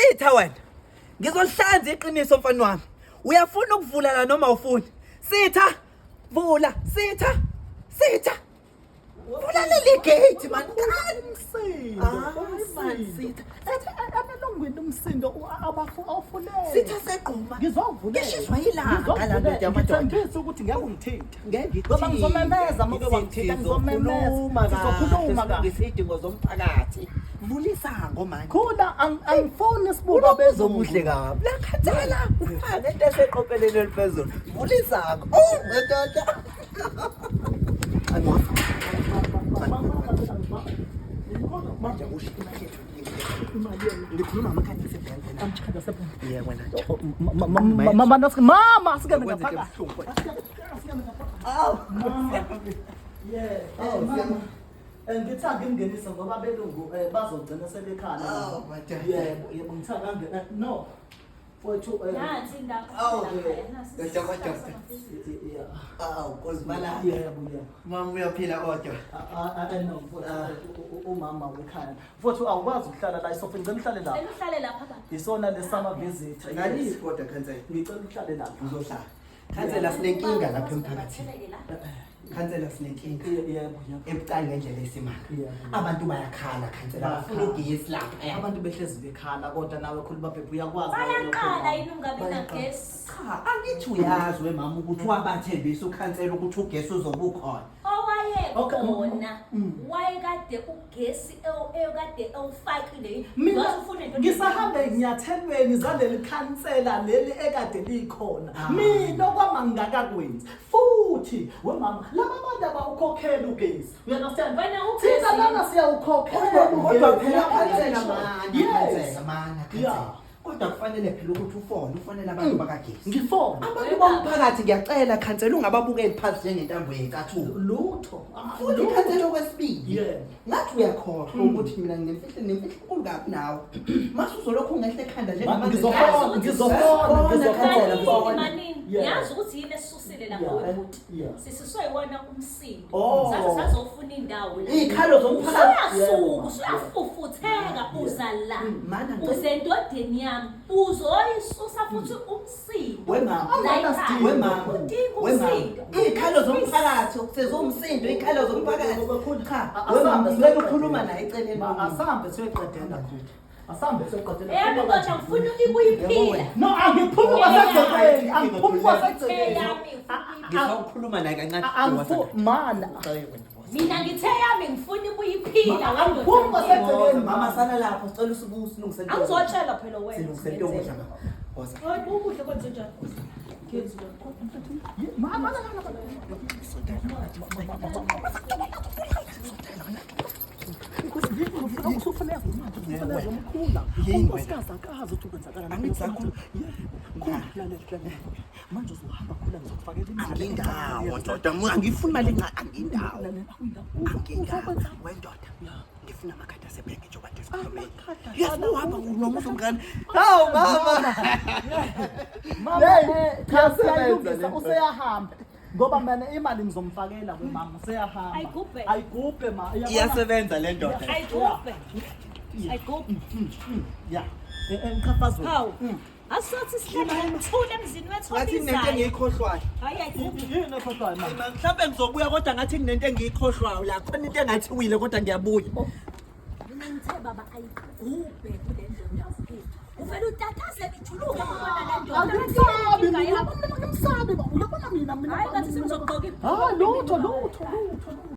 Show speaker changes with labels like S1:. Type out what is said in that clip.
S1: Sitha wena. Ngizolihlanza iqiniso mfana wami. Uyafuna ukuvula la noma ufuni? Sitha, vula, sitha. Sitha. Vula leli gate man.
S2: Umsindo,
S1: Ah,
S2: umsindo.
S1: sitha.
S2: Ethi amalungwini umsindo awufuneki.
S1: Sitha segquma.
S2: Ngizovulela.
S1: Ngishiswa ilanga la ndoda yamadoda.
S2: Ngithembisa ukuthi ngeke ungithinte.
S1: Ngeke
S2: Ngoba ngizomemeza uma uke wangithinta, ngizomemeza. Sizokhuluma kahle.
S1: Isidingo zomphakathi. Vula isango manje.
S2: Khula angifuni sibuka
S1: Uzobuhle kabi. Lakhathela. Ngento eseqopheleni eliphezulu. Vula isango. Oh, ndoda. Angofa. Manje usho imali yethu. Ngikhuluma ngamakhadi asebhenki. Yeah, wena.
S2: Mama asikeme
S1: Kwenzeke
S2: ngaphakathi.
S1: buhlungu.
S2: Asikeme ngaphakathi.
S1: Awu.
S2: Yeah.
S1: Oh,
S2: Mama. Ngithanda ngingenise ngoba abelungu bazogcina sebekhala.
S1: Oh, madoda.
S2: Yebo, yebo ngithanda ngene. No. Mfowethu
S3: Nansi indawo.
S1: Awu,
S3: Nasi
S1: ndoda madoda.
S2: yeah.
S1: Awu, Nkosi
S2: Yebo, yebo.
S1: Mama uyaphila kodwa.
S2: No, mfowethu umama wekhaya. Mfowethu awukwazi ukuhlala la esofeni, ngicela uhlale lapha.
S3: Cela uhlale lapha baba.
S2: Isona lesama visit.
S1: Ngaliphi kodwa khansela?
S2: Ngicela uhlale lapha.
S1: Uzohlala. Khansela sinenkinga lapha emphakathini. Khansela sinenkinga.
S2: Yebo, yebo.
S1: Ebucayi ngendlela esimanga.
S2: Yeah.
S1: Abantu bayakhala khansela bafuna ugesi lapha.
S2: Abantu behlezi bekhala kodwa nawe khuluma bhebhe uyakwazi.
S3: Bayaqala yini ungabi nagesi?
S1: Cha, angithi uyazi wemama ukuthi wabathembisa ukhansela ukuthi ugesi uzobe ukhona.
S3: Owayekhona wayekade ugesi ekade ewufakile yini?
S2: Mina
S3: Wathi ufuna into-
S2: ngisahambe ezinyathelweni zaleli khansela leli ekade likhona. Mina okwami angingakakwenzi. Futhi wemama laba bantu abawukhokhela ugesi. You understand?
S3: Wena ugesi-
S2: Thina lana siyawukhokhela
S1: Kodwa
S2: ugesi.
S1: phela khansela mana,
S2: Yes.
S1: khansela mana,
S2: Yeah.
S1: khansela. Kodwa kufanele phela ukuthi ufone, ufonele abantu bakagesi.
S2: Ngifona.
S1: Abantu bomphakathi ngiyacela khansela ungababukeli phansi njengentambo yecathulo.
S2: Lutho.
S1: Futhi khansela okwesibili.
S2: Yeah.
S1: Ngathi uyakhohlwa ukuthi mina nginemfihlo nemfihlo enkulu kabi nawe. Mase uzolokhu ungehle ekhanda njengamanje.
S2: Ngizofona, ngizofona, ngizofona.
S3: Manini, manini.
S2: Yeah.
S3: Yazi ukuthi yini esisusile lapha
S2: Yeah.
S3: webhuti.
S2: Yeah.
S3: Sisiswe iwona umsindo.
S2: Oh.
S3: Saze sazofuna indawo la.
S1: Iy'khalo zomphakathi.
S3: Usuyasuka, usuyafufutheka uza la.
S1: Mana, ngicela-
S3: Uze endodeni yami. Uzoyisusa futhi umsindo.
S1: Wemama.
S3: La ekhaya.
S1: Wemama.
S3: Udinga
S1: Wemama.
S3: umsindo.
S1: Iy'khalo zomphakathi sezomsindo iy'khalo zomphakathi. Cha, wemama ngicela ukukhuluma naye eceleni.
S2: Asambe siyoqedela khona. Asambe siyoqedela.
S3: Eyami indoda ngifuna ibuye iphila.
S2: No, angiphumi kwasegcekeni, angiphumi kwasegcekeni.
S3: Eyami ngifuna ibuye.
S1: Ngisawukhuluma naye kancane.
S2: Angifu mana.
S3: Mina ngithe yami ngifuna ibuye iphila.
S2: Angiphumi kwasegcekeni.
S1: Mama sala lapho sicela usubuye silungise into.
S3: Angizotshela phela wena.
S1: Silungise into yokudla mama. Woza.
S3: Hayi ukudla kwenze njani? Ngenzi lokho.
S2: Mama, unkosikazi akazi ukuthi kwenzakalani.
S1: Angithi sakhula.
S2: Yebo, lalela, lalela. Manje uzohamba khula ngizokufakela imali.
S1: Angindawo ndoda, angifuni imali encane, angindawo.
S2: Lalela, awuyindawo.
S1: Angindawo.
S2: Uzokwenza
S1: Wendoda. Ngifuna amakhadi asebhenki njengoba nje sikhulumile.
S2: Amakhadi
S1: Yes, uhamba noma uzomngane. Hawu mama.
S2: Mama,
S1: Hey,
S2: cha,
S1: iyasebenza
S2: siyayilungisa,
S1: le nto.
S2: useyahamba. Ngoba mina imali ngizomfakela kumama useyahamba.
S3: Ayigubhe.
S2: Ayigubhe ma. Uyabona?
S1: Iyasebenza le ndoda.
S3: Ayigubhe. Ayigubhe.
S2: Yeah. Ngichafazwe.
S3: Hawu. Asothi sihlale ngithule emzini wethu
S1: Ngathi kunento
S3: obizayo.
S1: engiyikhohlwayo.
S3: Hayi ayigubhe.
S2: Yini ekhohlwayo mama?
S1: Ma, Mhlawumbe ngizobuya kodwa ngathi kunento engiyikhohlwayo la. Khona into engathi wile kodwa ngiyabuya.
S3: Mina ngithe baba ayigubhe kule ndoda mfethu. Uvele utatazele ijuluke ubona le ndoda.
S2: Angimsabi mina, angimsabi. Uyabona mina mina.
S3: Hayi, ngathi sengizogqoka ibhulukwe
S2: Ah, lutho
S3: mina.
S2: lutho lutho.